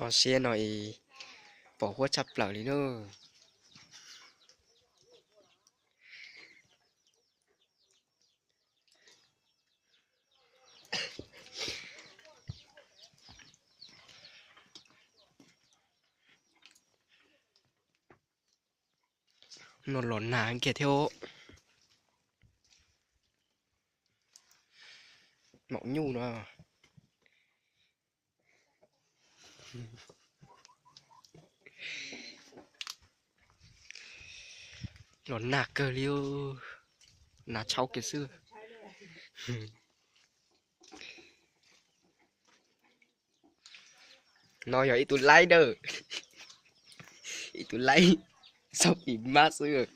Pom siab no es pom huab tshaj plaws li na. No los nag kiag thiab. Maum nyuj no. Los nag kawg li, nag tshauv kiag xwb. No yog ib tug laib dawb, ib tug laib xab pim mab xwb.